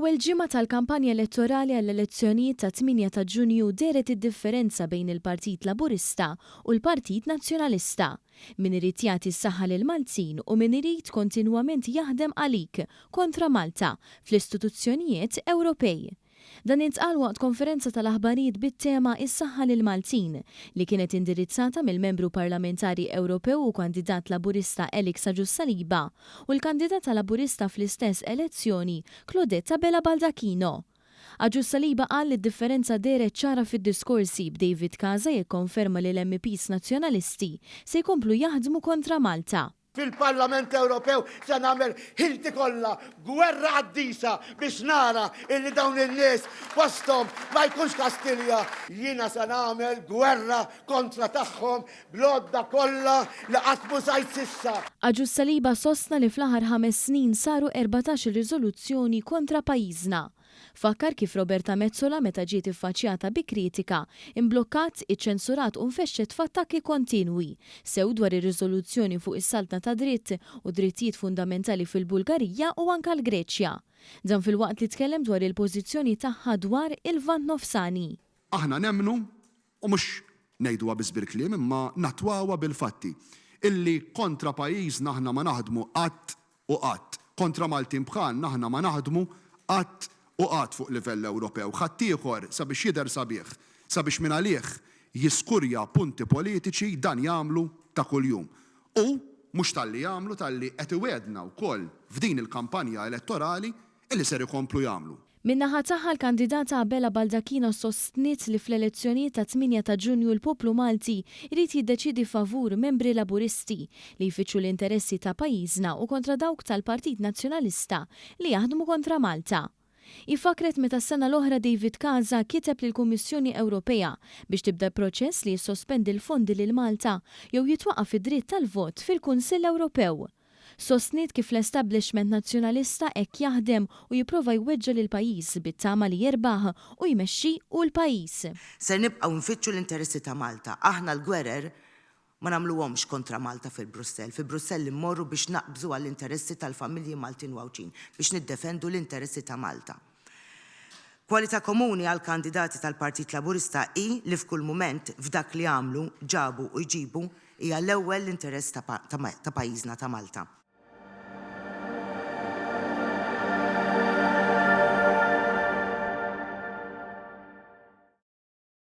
Fl-ewwel ġimgħa tal-kampanja elettorali għall-elezzjonijiet tat-tmienja ta' Ġunju dehret id-differenza bejn il-Partit Laburista u l-Partit Nazzjonalista. Min irid jagħti s-saħħa lill-Maltin u min irid kontinwament jaħdem għalik, kontra Malta, fl-istituzzjonijiet Ewropej. Dan intqal waqt konferenza tal-aħbarijiet bit-tema Is-Saħħa lill-Maltin, li kienet indirizzata mill-Membru Parlamentari Ewropew u kandidat Laburista Alex Agius Saliba u l-kandidata Laburista fl-istess elezzjoni Claudette Abela Baldacchino. Agius Saliba qal li d-differenza dehret ċara fid-diskorsi, b'David Casa jikkonferma li l-MEPs Nazzjonalisti se jkomplu jaħdmu kontra Malta. Fil-Parlament Ewropew se nagħmel ħilti kollha, gwerra qaddisa biex nara illi dawn in-nies posthom ma jkunx Kastilja. Jiena se nagħmel gwerra kontra tagħhom bl-għodda kollha li qatt m'użajt s'issa. Agius Saliba sostna li fl-aħħar ħames snin saru 14-il riżoluzzjoni kontra pajjiżna. Fakkar kif Roberta Metsola meta ġiet iffaċjata bi kritika, imblokkat, iċċensurat u nfexxet f'attakki kontinwi, sew dwar ir-riżoluzzjoni fuq is-saltna tad-dritt u drittijiet fundamentali fil-Bulgarija u anke l-Greċja. Dan filwaqt li tkellem dwar il-pożizzjoni tagħha dwar il-Lvant Nofsani. Aħna nemmnu, u mhux ngħiduha biss bil-kliem imma nattwawha bil-fatti, illi kontra pajjiżna aħna ma naħdmu qatt u qatt. Kontra Maltin bħalna aħna ma naħdmu qatt u qatt fuq livell Ewropew. Ħaddieħor sabiex jidher sabiħ, sabiex mingħalih jiskurja punti politiċi dan jagħmlu ta' kuljum. U mhux talli jagħmlu talli qed iwegħdna wkoll f'din il-kampanja elettorali illi ser ikomplu jagħmlu. Min-naħa tagħha l-kandidata Abela Baldacchino sostniet li fl-elezzjonijiet tat-tmienja ta' Ġunju l-poplu Malti jrid jiddeċiedi favur membri Laburisti li jfittxu l-interessi ta' pajjiżna u kontra dawk tal-Partit Nazzjonalista li jaħdmu kontra Malta. Hi fakkret meta s-sena l-oħra David Casa kiteb lill-Kummissjoni Ewropea biex tibda proċess li jissospendi l-fondi lil Malta jew jitwaqqaf id-dritt tal-vot fil-Kunsill Ewropew. Sostniet kif l-establishment Nazzjonalista hekk jaħdem u jipprova jweġġa' lill-pajjiż bit-tama li jirbaħ u jmexxi hu l-pajjiż. Ser nibqgħu nfittxu l-interessi ta' Malta. Aħna l-gwerer ma nagħmluhomx kontra Malta fi Brussell. Fi Brussell immorru biex naqbżu għall-interessi tal-familji Maltin u Għawdxin, biex niddefendu l-interessi ta' Malta. Kwalità komuni għall-kandidati tal-Partit Laburista hi li f'kull mument, f'dak li għamlu, ġabu u jġibu, hija l-ewwel l-interess ta' pajjiżna, ta' Malta.